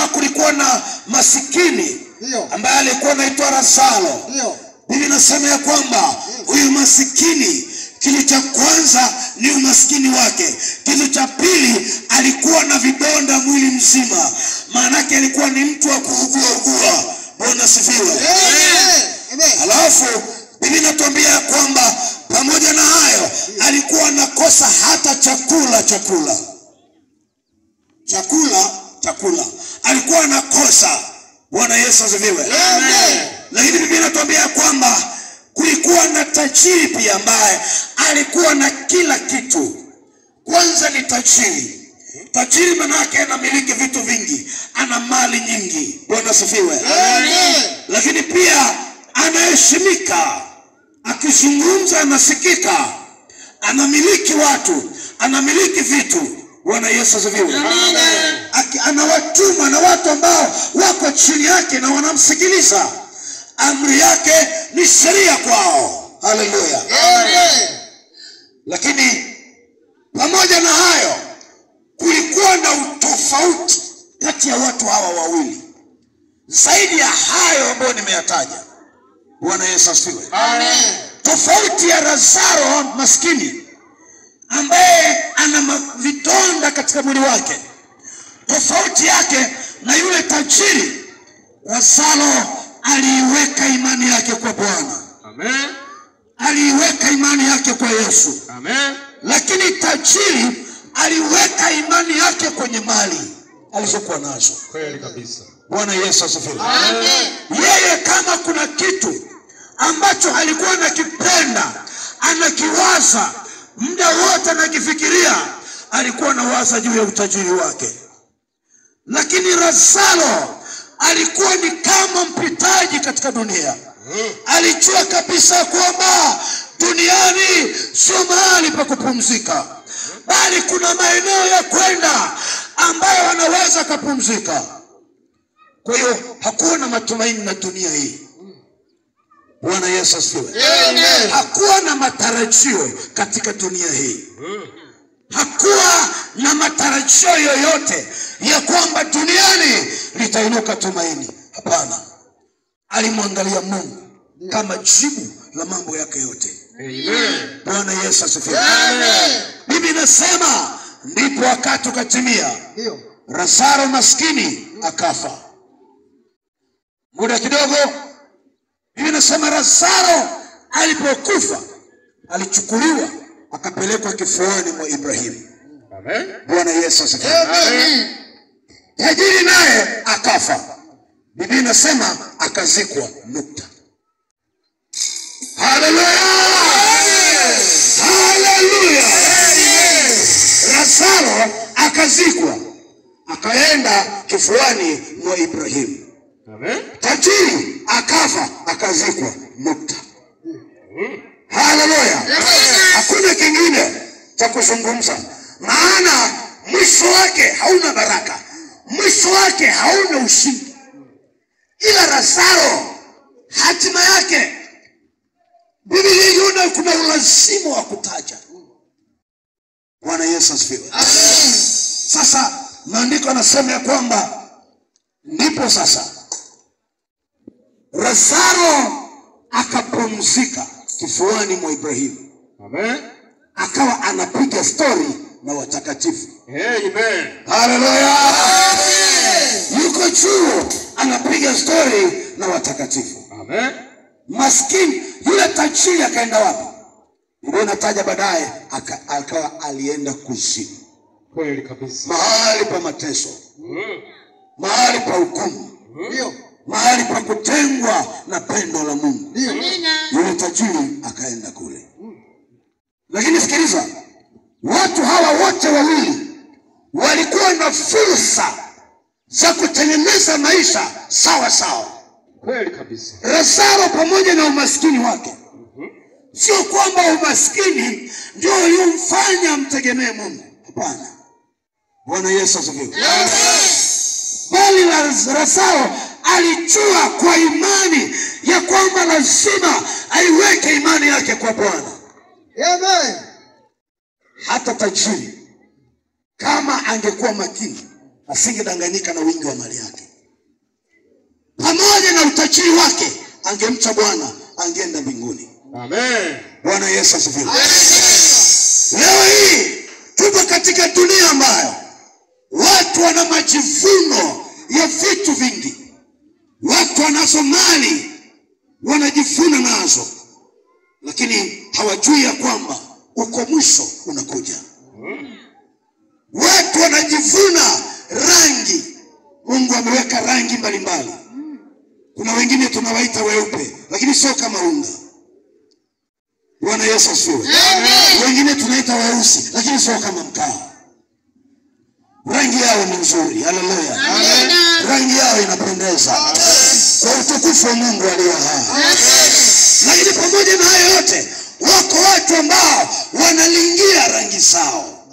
inasema kulikuwa na masikini ambaye alikuwa anaitwa Lazaro. Biblia inasema ya kwamba huyu masikini, kitu cha kwanza ni umasikini wake. Kitu cha pili, alikuwa na vidonda mwili mzima. Maana yake alikuwa ni mtu wa kuugua ugua. Bwana asifiwe. Alafu Biblia inatuambia kwamba pamoja na hayo alikuwa anakosa hata chakula. Chakula alikuwa anakosa. Bwana Yesu asifiwe. Lakini Biblia inatuambia kwamba kulikuwa na tajiri pia ambaye alikuwa na kila kitu. Kwanza ni tajiri. Tajiri maana yake anamiliki vitu vingi, ana mali nyingi. Bwana asifiwe. Lakini pia anaheshimika, akizungumza anasikika, anamiliki watu, anamiliki vitu. Bwana Yesu asifiwe. Anawatuma na watu ambao wako chini yake na wanamsikiliza. Amri yake ni sheria kwao. Haleluya. Lakini pamoja na hayo kulikuwa na utofauti kati ya watu hawa wawili. Zaidi ya hayo ambayo nimeyataja. Bwana Yesu asifiwe. Amen. Tofauti ya Lazaro maskini ambaye ana vidonda katika mwili wake, tofauti yake na yule tajiri, Lazaro aliiweka imani yake kwa Bwana. Amen. Aliiweka imani yake kwa Yesu. Amen. Lakini tajiri aliweka imani yake kwenye mali alizokuwa nazo. Kweli kabisa. Bwana Yesu asifiwe. Amen. Yeye kama kuna kitu ambacho alikuwa anakipenda, anakiwaza muda wote, anakifikiria, alikuwa anawaza juu ya utajiri wake. Lakini Lazaro alikuwa ni kama mpitaji katika dunia. Alijua kabisa kwamba duniani sio mahali pa kupumzika, bali kuna maeneo ya kwenda ambayo anaweza kupumzika. Kwa hiyo hakuwa na matumaini na dunia hii. Bwana Yesu asifiwe. Hakuwa na matarajio katika dunia hii. Hakuwa na matarajio yoyote ya kwamba duniani litainuka tumaini. Hapana. Alimwangalia Mungu kama jibu la mambo yake yote. Amen. Bwana Yesu asifiwe. Biblia inasema ndipo wakati ukatimia, Lazaro maskini akafa. Muda kidogo, Biblia inasema Lazaro alipokufa alichukuliwa akapelekwa kifuani mwa Ibrahimu. Amen. Bwana Yesu asifiwe. Amen. Tajiri naye akafa. Biblia inasema akazikwa. Nukta. Haleluya! Haleluya! Lazaro akazikwa, akaenda kifuani mwa Ibrahimu. Amen. Tajiri akafa, akazikwa. Nukta. Haleluya! Hakuna kingine cha kuzungumza, maana mwisho wake hauna baraka, mwisho wake hauna ushindi. Ila Lazaro hatima yake, Biblia iona kuna ulazimu wa kutaja. Bwana Yesu asifiwe. Sasa maandiko yanasema ya kwamba ndipo sasa Lazaro akapumzika kifuani mwa Ibrahimu. Amen. Akawa anapiga story na watakatifu. Amen. Haleluya. Yuko juu anapiga story na watakatifu. Amen. Maskini yule tajiri akaenda wapi? Ndio nataja baadaye, akawa alienda kuzimu. Kweli kabisa. Mahali pa mateso. Mahali pa hukumu. Ndio. Mahali pa kutengwa na pendo la Mungu. Ndio. Yule tajiri akaenda kule. Lakini sikiliza, watu hawa wote wawili walikuwa na fursa za kutengeneza maisha sawa sawa. Kweli kabisa. Lazaro pamoja na umaskini wake. Sio kwamba umaskini ndio uliomfanya amtegemee Mungu. Hapana. Bwana Yesu asifiwe. Bali Lazaro alijua kwa imani ya kwamba lazima aiweke imani yake kwa Bwana. Amen. Hata tajiri kama angekuwa makini Asingedanganyika na wingi wa mali yake. Pamoja na utajiri wake, angemcha Bwana, angeenda mbinguni. Amen. Bwana Yesu asifiwe. Leo hii tupo katika dunia ambayo watu wana majivuno ya vitu vingi. Watu wanazo mali, wanajivuna nazo, lakini hawajui ya kwamba uko mwisho unakuja. Watu wanajivuna rangi. Mungu ameweka rangi mbalimbali. Kuna wengine tunawaita weupe, lakini sio kama unga. Bwana Yesu asifiwe. Wengine tunaita weusi, lakini sio kama mkaa. Rangi yao ni nzuri. Haleluya. Rangi yao inapendeza. Kwa utukufu wa Mungu aliye hai. Lakini pamoja na hayo yote, wako watu ambao wanalingia rangi zao,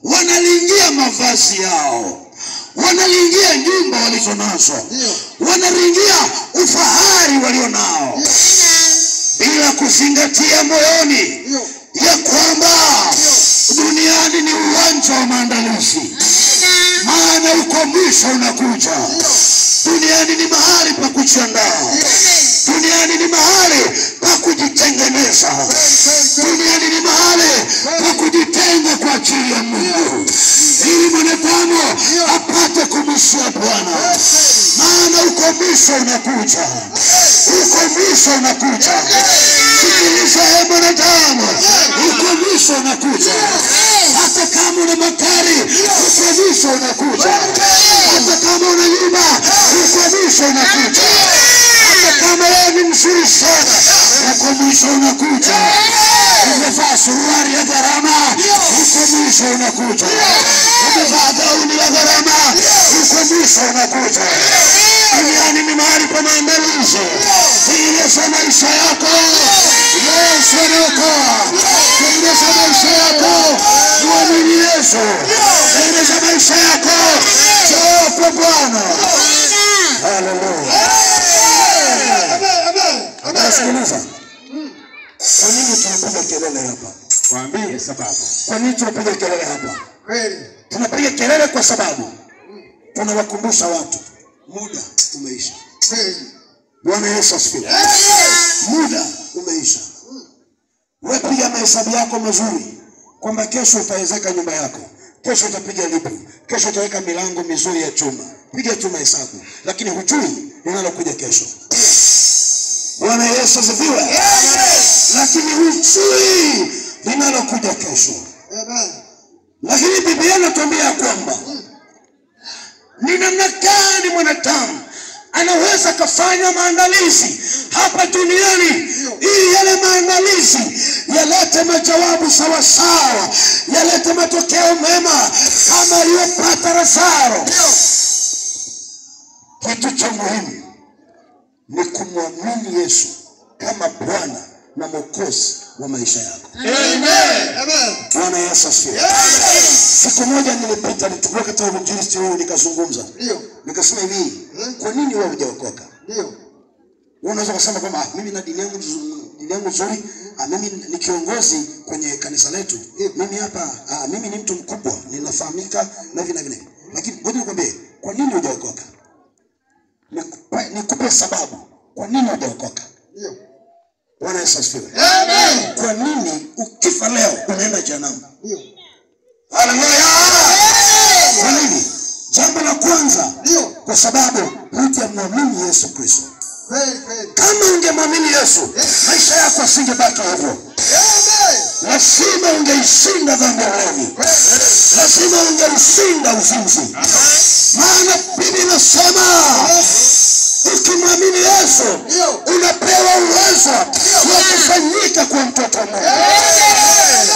wanalingia mavazi yao, wanalingia nyumba walizonazo, wanalingia ufahari walionao, bila kuzingatia moyoni ya kwamba duniani ni uwanja wa maandalizi. Maana uko mwisho unakuja. Duniani ni mahali pa kujiandaa. Duniani ni mahali pa kujitengeneza. Duniani ni mahali pa kujitenga kwa ajili ya Mungu, ili mwanadamu apate kumshia Bwana. Maana uko mwisho unakuja. Uko mwisho unakuja. Sikiliza ee mwanadamu, uko mwisho unakuja. Hata kama una magari, uko mwisho unakuja. Hata kama una nyumba, uko mwisho unakuja. Hata kama wewe ni mzuri sana, uko mwisho unakuja. Umevaa suruali ya gharama, uko mwisho unakuja. Umevaa gauni ya gharama, uko mwisho unakuja. Duniani ni mahali pa maandalizi. Tengeneza maisha yako. Yesu anaokoa. Tengeneza maisha yako. Muamini Yesu. Tengeneza maisha yako. Njoo kwa Bwana. Haleluya. Nasikiliza. Kwa nini tunapiga kelele hapa? Waambie sababu. Kwa nini tunapiga kelele hapa? Kweli. Tunapiga kelele kwa sababu tunawakumbusha watu muda umeisha. Kweli. Bwana Yesu asifiwe. Muda umeisha. Wewe piga mahesabu yako mazuri kwamba kesho utaezeka nyumba yako, kesho utapiga lipu, kesho utaweka milango mizuri ya chuma. Piga tu mahesabu, lakini hujui linalokuja kesho. Bwana Yesu asifiwe. Lakini hujui linalokuja kesho. Lakini Biblia inatuambia kwamba ni namna gani mwanadamu anaweza kufanya maandalizi hapa duniani ili yale maandalizi yalete majawabu sawasawa, yalete matokeo mema kama aliyopata Lazaro. Kitu cha muhimu ni kumwamini Yesu kama Bwana na Mwokozi wa maisha yako. Amen. Amen. Bwana Yesu asifiwe. Siku moja nilipita, nilikuwa katika uinjilisti huu, nikazungumza. Ndio. Nikasema hivi, kwa nini wewe hujaokoka? Ndio. Wewe unaweza kusema kwamba mimi na dini yangu nzuri, mimi ni kiongozi kwenye kanisa letu. Mimi hapa, mimi ni mtu mkubwa, ninafahamika na hivi na vile. Lakini ngoja nikwambie, kwa nini hujaokoka? Nikupe sababu kwa nini hujaokoka. Ndio. Bwana Yesu asifiwe. Amen. Kwa nini ukifa leo unaenda jehanamu? Ndio. Haleluya. Kwa nini? Jambo la kwanza, Ndio. kwa sababu hujamwamini Yesu Kristo. Kweli kweli. Kama ungemwamini Yesu, maisha yako asingebaki hivyo. Amen. Lazima ungeishinda dhambi ya ulevi. Lazima ungeushinda uzinzi. Maana Biblia inasema ukimwamini Yesu unapewa uwezo wa kufanyika kwa mtoto wa Mungu. Amen.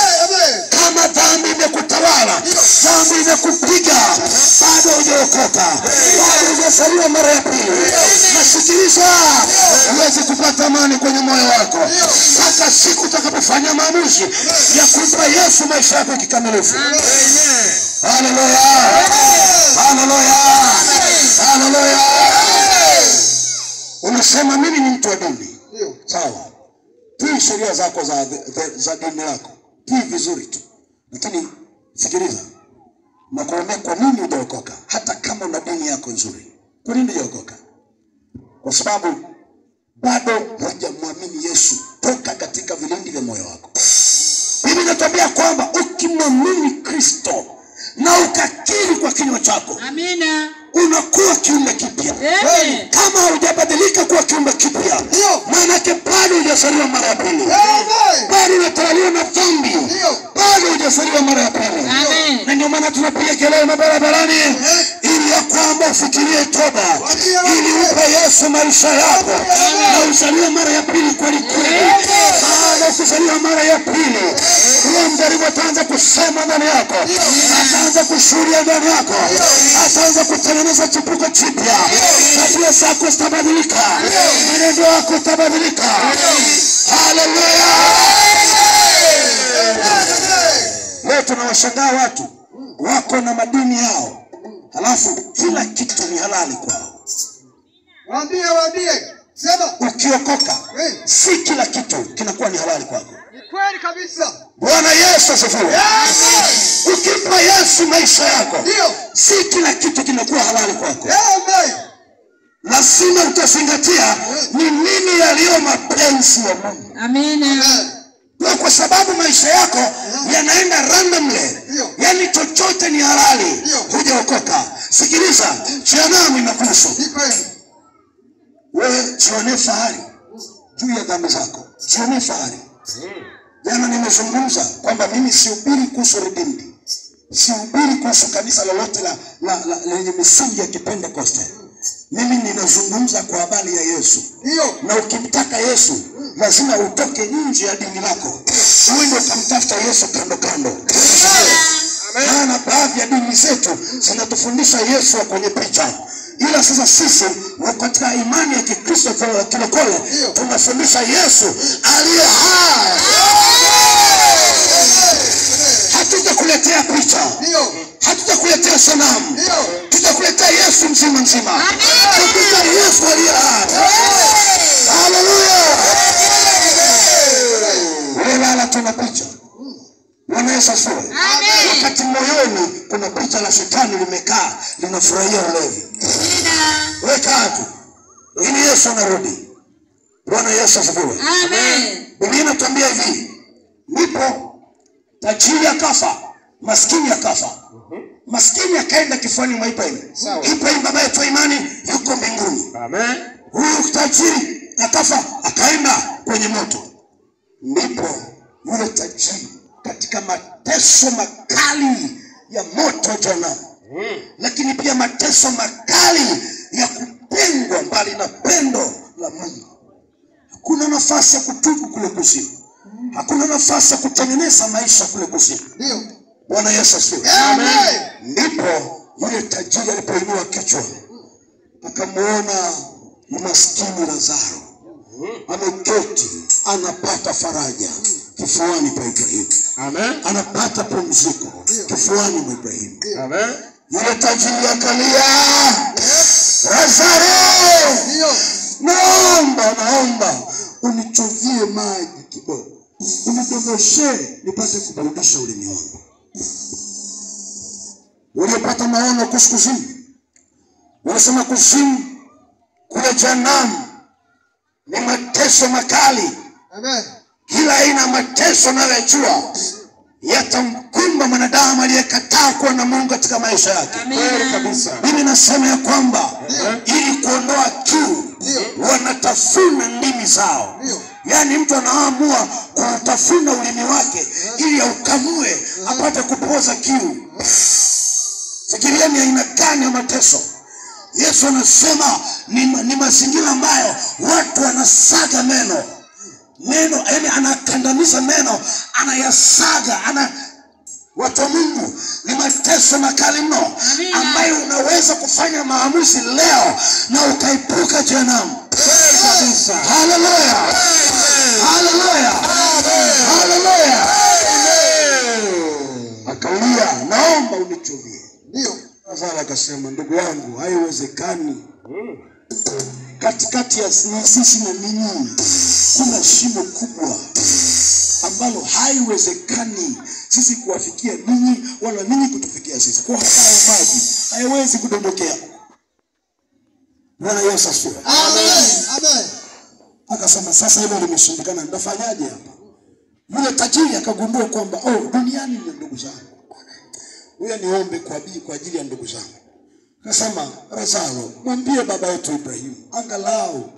Kama dhambi imekutawala, dhambi imekupiga, bado hujaokoka, bado hujazaliwa mara ya pili, nasikiliza, huwezi kupata amani kwenye moyo wako mpaka siku utakapofanya maamuzi ya kumpa Yesu maisha yako kikamilifu. Haleluya, haleluya, haleluya. Unasema mimi ni mtu wa dini. Sawa, tii sheria zako za dini lako, tii vizuri tu. Lakini sikiliza, Na kuambia kwa nini hujaokoka, hata kama una dini yako nzuri. Kwa nini hujaokoka? Kwa sababu bado hujamwamini Yesu toka katika vilindi vya moyo wako. Biblia inatuambia kwamba ukimwamini Kristo na ukakiri kwa kinywa chako, Amina. unakuwa kiumbe kipya. Amen. Kama hujabadilika kuwa kiumbe kipya, maana yake bado hujazaliwa mara ya pili, bado unatawaliwa na dhambi, bado hujazaliwa mara ya pili. Amen. Na ndio maana tunapiga kelele mabarabarani ili ya kwamba ufikirie toba, ili upe Yesu maisha yako na uzaliwe mara ya pili kweli kweli. Baada ya kuzaliwa mara ya pili, Roho Mtakatifu ataanza kusema ndani yako, ataanza kushuhudia ndani yako, ataanza kutengeneza chipuko jipya. Tabia zako zitabadilika, mwenendo wako utabadilika. Haleluya! Leo tunawashangaa watu wako na madini yao, halafu kila kitu ni halali kwao. Waambie, waambie. Sema. Ukiokoka si kila kitu kinakuwa ni halali kwako. Ni kweli kabisa. Bwana Yesu asifiwe. Ukimpa Yesu maisha yako, si kila kitu kinakuwa halali kwako. Amen. Lazima utazingatia ni nini yaliyo mapenzi ya Mungu. Amina. Kwa sababu maisha yako yanaenda randomly, yani chochote ni halali, hujaokoka. Sikiliza, jehanamu inakuhusu wewe. Jionee fahari juu ya dhambi zako, jionee fahari. Jana nimezungumza kwamba mimi sihubiri kuhusu Redeemed, sihubiri kuhusu kanisa lolote la lenye misingi ya Kipentekoste. Mimi ninazungumza kwa habari ya Yesu. Na ukimtaka Yesu lazima utoke nje ya dini lako, uende ukamtafuta Yesu kando kando. Maana baadhi ya dini zetu zinatufundisha Yesu wa kwenye picha, ila sasa sisi katika imani ya Kikristo kilokole tunafundisha Yesu aliye hai. Hatutakuletea picha, hatutakuletea sanamu, tutakuletea Yesu mzima mzima. Tutakuletea Yesu aliye hai. Haleluya! Welala tuna picha. Bwana Yesu asifiwe. Wakati moyoni kuna picha la shetani limekaa linafurahia ulevi. Weka tu. Lakini Yesu anarudi. Bwana Yesu asifiwe. Amen. Biblia inatuambia hivi, ndipo tajiri akafa, maskini akafa. Maskini akaenda kifuani mwa Ibrahimu. Ibrahimu baba yetu wa imani yuko mbinguni. Amen. Huyu tajiri akafa akaenda kwenye moto. Ndipo yule tajiri katika mateso makali ya moto wa jehanamu, lakini pia mateso makali ya kutengwa mbali na pendo la Mungu. Hakuna nafasi ya kutubu kule kuzimu, hakuna nafasi ya kutengeneza maisha kule kuzimu. Bwana Yesu asifiwe. Amen. Ndipo yule tajiri alipoinua kichwa akamuona maskini Lazaro ameketi anapata faraja kifuani pa Ibrahimu. Amen. Anapata pumziko kifuani mwa Ibrahimu. Amen. Yule tajiri akalia, Lazaro, naomba unichovie maji kidogo, unidondoshee nipate kuburudisha ulimi wangu. Waliopata maono kuhusu kuzimu wanasema kuzimu kule jehanamu ni mateso makali. Amen. Kila aina mateso unayojua yatamkumba mwanadamu aliyekataa kuwa na Mungu katika maisha yake. Kweli kabisa. Mimi nasema ya kwamba ili kuondoa kiu wanatafuna ndimi zao. Yaani mtu anaamua kutafuna ulimi wake ili aukamue apate kupoza kiu. Fikiria ni aina gani ya mateso. Yesu anasema ni mazingira ambayo watu wanasaga meno. Meno, yani anakandamiza meno, anayasaga, watu wa Mungu, ni mateso makali mno ambayo unaweza kufanya maamuzi leo na ukaipuka jehanamu. Haleluya. Haleluya. Haleluya. Akalia, naomba unichovie. Ndio. Lazaro akasema, ndugu yangu, haiwezekani. Katikati ya sisi na ninyi kuna shimo kubwa. ambalo haiwezekani sisi kuwafikia ninyi wala ninyi kutufikia sisi. Kwa hayo maji hayawezi kudondokea. Bwana Yesu asifiwe. Amen. Amen. Akasema sasa hilo limeshindikana, nitafanyaje hapa? Yule tajiri akagundua kwamba duniani ni ndugu zangu. Huyo niombe kwa ajili ya ndugu zangu. Akasema Lazaro, mwambie baba yetu Ibrahimu angalau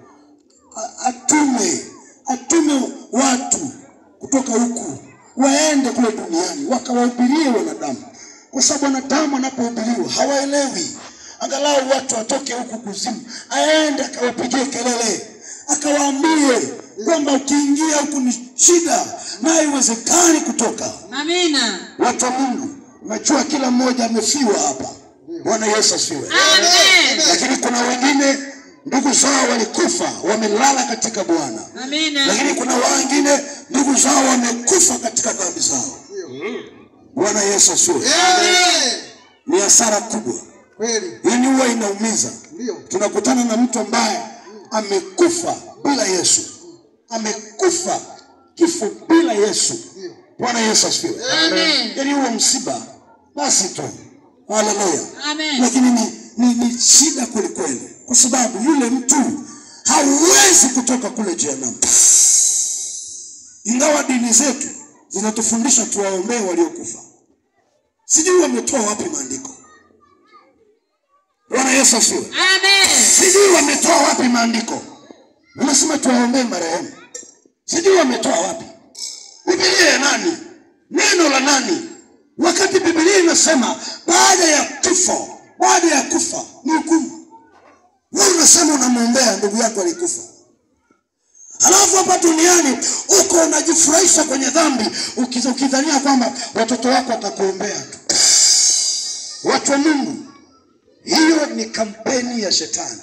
atume watu kutoka huku waende kule duniani wakawahubirie wanadamu, kwa sababu wanadamu wanapohubiriwa hawaelewi. Angalau watu watoke huku kuzimu, aende akawapigie kelele, akawaambie kwamba ukiingia huku ni shida na haiwezekani kutoka. Amina. Watu wa Mungu, najua kila mmoja amefiwa hapa. Bwana Yesu asifiwe. Amen. Lakini kuna wengine ndugu zao walikufa, wamelala katika Bwana. Amina. Lakini kuna wengine ndugu zao wamekufa katika dhambi zao. Bwana Yesu asifiwe. Amen. Ni hasara kubwa. Kweli. Yaani huwa inaumiza. Ndio. Tunakutana na mtu ambaye amekufa bila Yesu. Amekufa kifo bila Yesu. Bwana Yesu asifiwe. Amen. Yaani huo msiba basi tu. Haleluya. Amen. Lakini ni shida kweli kweli, kwa sababu yule mtu hawezi kutoka kule jehanamu. Ingawa dini zetu zinatufundisha tuwaombee waliokufa, sijui wametoa wapi maandiko. Bwana Yesu asifiwe. Amen. Sijui wametoa wapi maandiko. Unasema tuwaombee marehemu, sijui wametoa wapi. Biblia ya nani? Neno la nani? Wakati Biblia inasema baada ya kifo, baada ya kufa ni hukumu. Wewe unasema unamwombea ndugu yako alikufa, halafu hapa duniani uko unajifurahisha kwenye dhambi, ukidhania kwamba watoto wako watakuombea tu. Watu wa Mungu, hiyo ni kampeni ya shetani.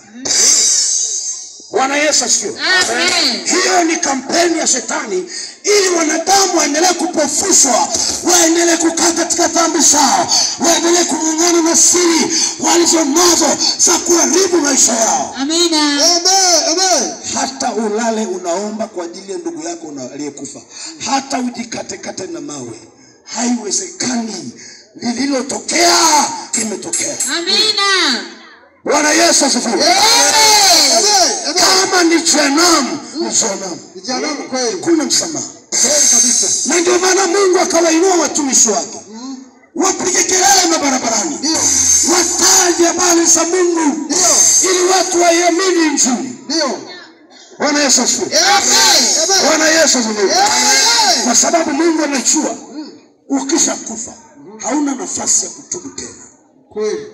Bwana Yesu asifiwe. Amen. Hiyo ni kampeni ya shetani ili wanadamu waendelee kupofushwa, waendelee kukaa katika dhambi zao, waendelee kung'ang'ana na siri walizonazo za kuharibu maisha yao. Amina. Amen. Amen. Hata ulale unaomba kwa ajili ya ndugu yako aliyekufa, hata ujikatekate na mawe, haiwezekani. Lililotokea limetokea. Amina. Bwana Yesu asifiwe. Amen. Kama ni jehanamu, ni jehanamu. Ni jehanamu kweli. Kuna msamaha. Kweli kabisa. Na ndio maana Mungu akawainua watumishi wake wapige kelele mabarabarani, wataje habari za Mungu ili watu waiamini Injili. Ndio. Bwana Yesu asifiwe. Amen. Bwana Yesu asifiwe. Amen. Kwa sababu Mungu anajua ukishakufa hauna nafasi ya kutubu tena. Kweli.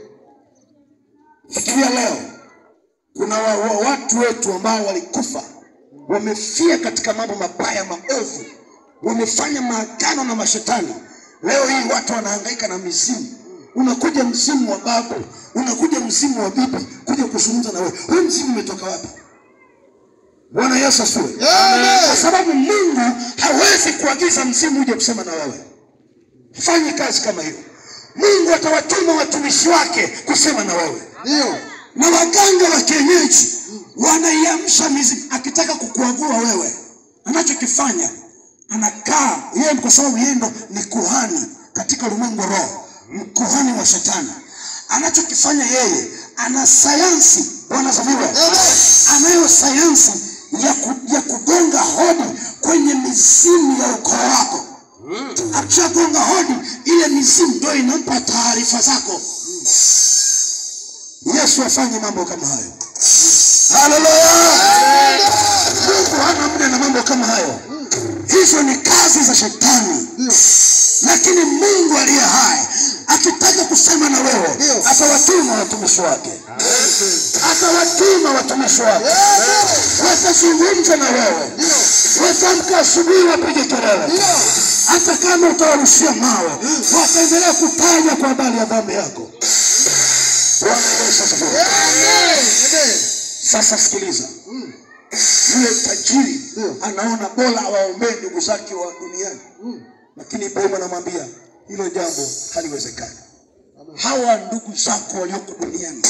Fikiria leo kuna watu wetu ambao walikufa, wamefia katika mambo mabaya maovu, wamefanya maagano na mashetani. Leo hii watu wanahangaika na mizimu. Unakuja mzimu wa babu, unakuja mzimu wa bibi kuja kuzungumza na wewe. Huyu mzimu umetoka wapi? Bwana Yesu asifiwe. Kwa sababu Mungu hawezi kuagiza mzimu uje kusema na wewe. Fanye kazi kama hiyo. Mungu atawatuma watumishi wake kusema na wewe. Ndio. Na waganga wa kienyeji wanaiamsha mizimu. Akitaka kukuagua wewe, anachokifanya anakaa yeye, kwa sababu yeye ndo ni kuhani katika ulimwengu wa roho, mkuhani wa shetani. Anachokifanya yeye, ana sayansi. Bwana asifiwe. Anayo sayansi ya kugonga hodi kwenye mizimu ya ukoo wako. Akishagonga hodi, ile mizimu ndio inampa taarifa zako. Yesu afanye mambo kama hayo. Haleluya. Mungu hana muda na mambo kama hayo. Hizo ni kazi za shetani. Lakini Mungu aliye hai akitaka kusema na wewe, atawatuma watumishi wake. Atawatuma watumishi wake. Watazungumza na wewe. Watamka asubuhi wapige kelele. Hata kama utawarushia mawe, wataendelea kutaja kwa habari ya dhambi yako. Bwana Yesu asifiwe. Sasa sikiliza. Yule tajiri anaona bora awaombee ndugu zake wa duniani. Lakini Ibrahimu anamwambia hilo jambo haliwezekani. Hawa ndugu zako walioko duniani,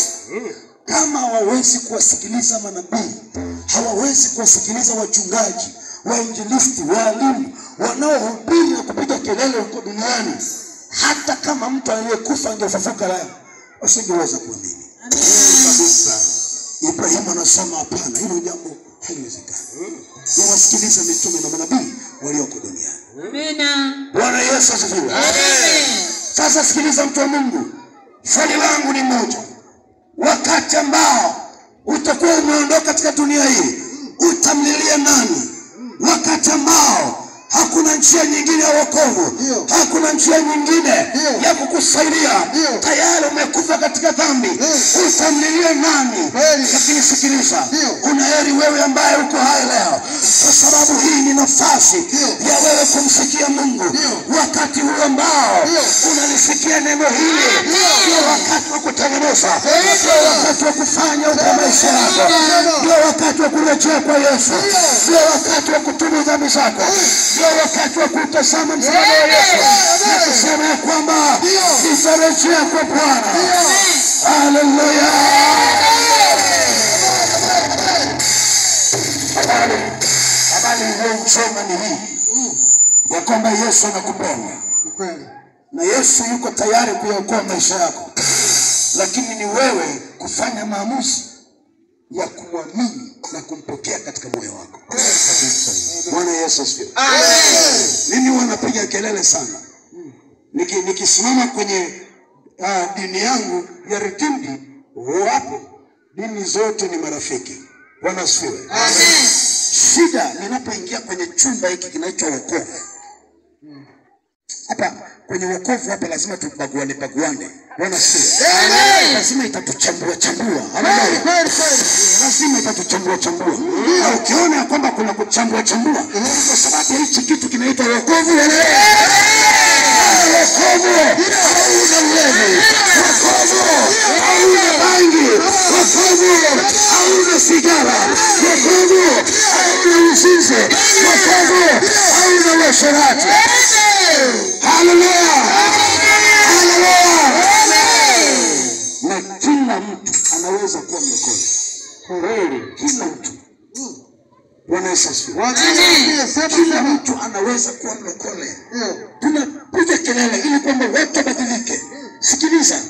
kama hawawezi kuwasikiliza manabii, hawawezi kuwasikiliza wachungaji, wainjilisti, walimu, wanaohubiri na kupiga kelele huko duniani, hata kama mtu aliyekufa angefufuka leo, wasingeweza kuamini. Kabisa. Ibrahimu anasema hapana, hilo jambo haliwezekani. Niwasikilize mitume na manabii walioko duniani. Amina. Bwana Yesu asifiwe. Sasa sikiliza mtu wa Mungu, swali langu ni moja. Wakati ambao utakuwa umeondoka katika dunia hii, utamlilia nani? Wakati ambao hakuna njia nyingine ya wokovu, hakuna njia nyingine ya kukusaidia, tayari umekufa katika dhambi, utamlilia nani? Lakini sikiliza, unaheri wewe ambaye uko hai leo, kwa sababu hii ni nafasi ya wewe kumsikia Mungu. Wakati huu ambao unalisikia neno hili, ndio wakati wa kutengeneza, ndio wakati wa kufanya upya maisha yako, ndio wakati wa kurejea kwa Yesu, ndio wakati wa kutubu dhambi zako, ndio wakati wa kutazama msalaba wa Yesu na kusema ya kwamba nitarejea kwa Bwana. Haleluya! Habari iliyo njema ni hii ya kwamba Yesu anakupenda na Yesu yuko tayari kuyaokoa maisha yako, lakini ni wewe kufanya maamuzi ya kumwamini na kumpokea katika moyo wako. Bwana Yesu asifiwe. Mimi wanapiga kelele sana nikisimama kwenye dini yangu ya Redeemed, wapo dini zote ni marafiki. Bwana asifiwe. Shida ninapoingia kwenye chumba hiki kinaitwa wokovu. Hapa kwenye wokovu hapa lazima tubaguane baguane. Bwana asifiwe. Lazima itatuchambua chambua. Haleluya. Lazima itatuchambua chambua. Na ukiona kwamba kuna kuchambua chambua, kwa sababu hichi kitu kinaitwa wokovu. Wokovu hauna ulevi, wokovu hauna bangi, wokovu hauna sigara, wokovu hauna uzinzi, wokovu hauna uasherati. Haleluya! Haleluya! Na kila mtu anaweza kuwa mwokozi. Kila mtu. Bwana Yesu asifiwe. Kila mtu anaweza kuwa mlokole. Tunapiga kelele ili kwamba watu wabadilike. Sikiliza,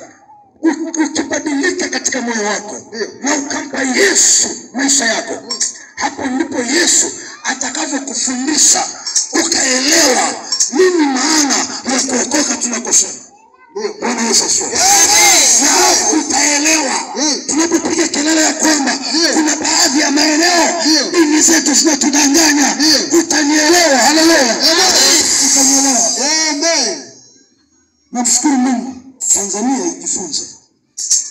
ukibadilika katika moyo wako na ukampa Yesu maisha yako, hapo ndipo Yesu atakavyokufundisha ukaelewa nini maana ya kuokoka tunakosema. Bwana Yesu asifiwe. Na utaelewa tunapopiga kelele ya kwamba kuna baadhi ya maeneo dini zetu zinatudanganya, utanielewa. Haleluya, utanielewa. Amen. Namshukuru Mungu, Tanzania ijifunze.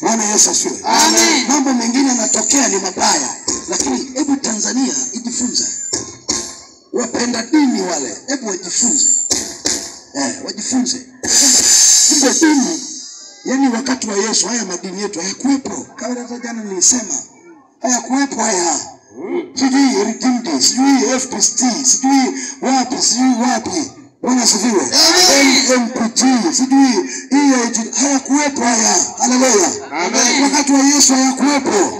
Bwana Yesu asifiwe. Amen. Mambo mengine yanatokea ni mabaya, lakini hebu Tanzania ijifunze. Wapenda dini wale, hebu wajifunze. Wajifunze. Kumbe dini, yani wakati wa Yesu haya madini yetu hayakuwepo. Kama hata jana nilisema, hayakuwepo haya. Sijui Redeemed, sijui FPST, sijui wapi, sijui wapi. Bwana asifiwe. MPT, sijui EIG, hayakuwepo haya. Haleluya. Wakati wa Yesu hayakuwepo.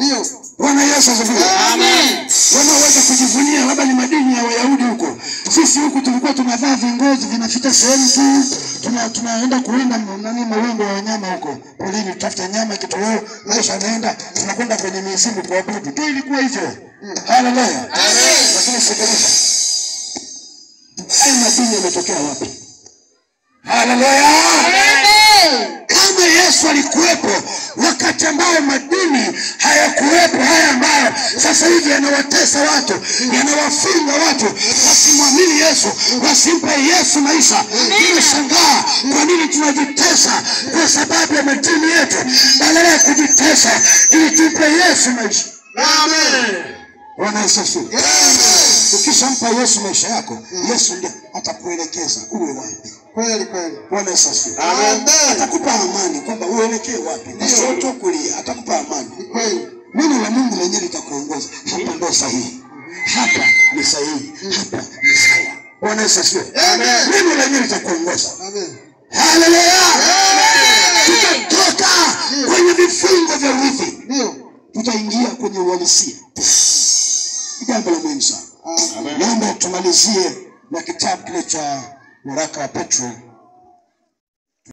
Bwana Yesu asifiwe. Amen. Wanaweza kujivunia labda ni madini ya Wayahudi huko. Sisi huku tulikuwa tunavaa vingozi vinafita sehemu tu, tunaenda kuwinda nani mawindo ya wanyama huko porini, tutafuta nyama kitoweo, maisha yanaenda, tunakwenda kwenye mizimu kuabudu. Ndio ilikuwa hivyo. Haleluya. Lakini sikiliza, haya madini yametokea wapi? Haleluya. Kama Yesu alikuwepo wakati ambao madini hayakuwepo, haya ambayo sasa hivi yanawatesa watu, yanawafunga watu wasimwamini Yesu, wasimpe Yesu maisha. Nimeshangaa kwa nini tunajitesa kwa sababu ya madini yetu, badala ya kujitesa ili tumpe Yesu maisha. Amen. Bwana Yesu asifiwe. Ukishampa Yesu maisha yako, Yesu ndiye atakuelekeza uwe wapi. Kweli kweli. Bwana Yesu asifiwe. Amen. Atakupa amani kwamba uelekee wapi, kushoto, kulia, atakupa amani. Kweli. Neno la Mungu lenyewe litakuongoza. Hapa ndo sahihi, hapa ni sahihi, hapa ni sawa. Bwana Yesu asifiwe. Neno lenyewe litakuongoza. Amen. Haleluya! Tutatoka kwenye vifungo vya urithi, Ndio. tutaingia kwenye uhalisia. Jambo la muhimu sana. Naomba tumalizie la kitabu kile cha waraka wa Petro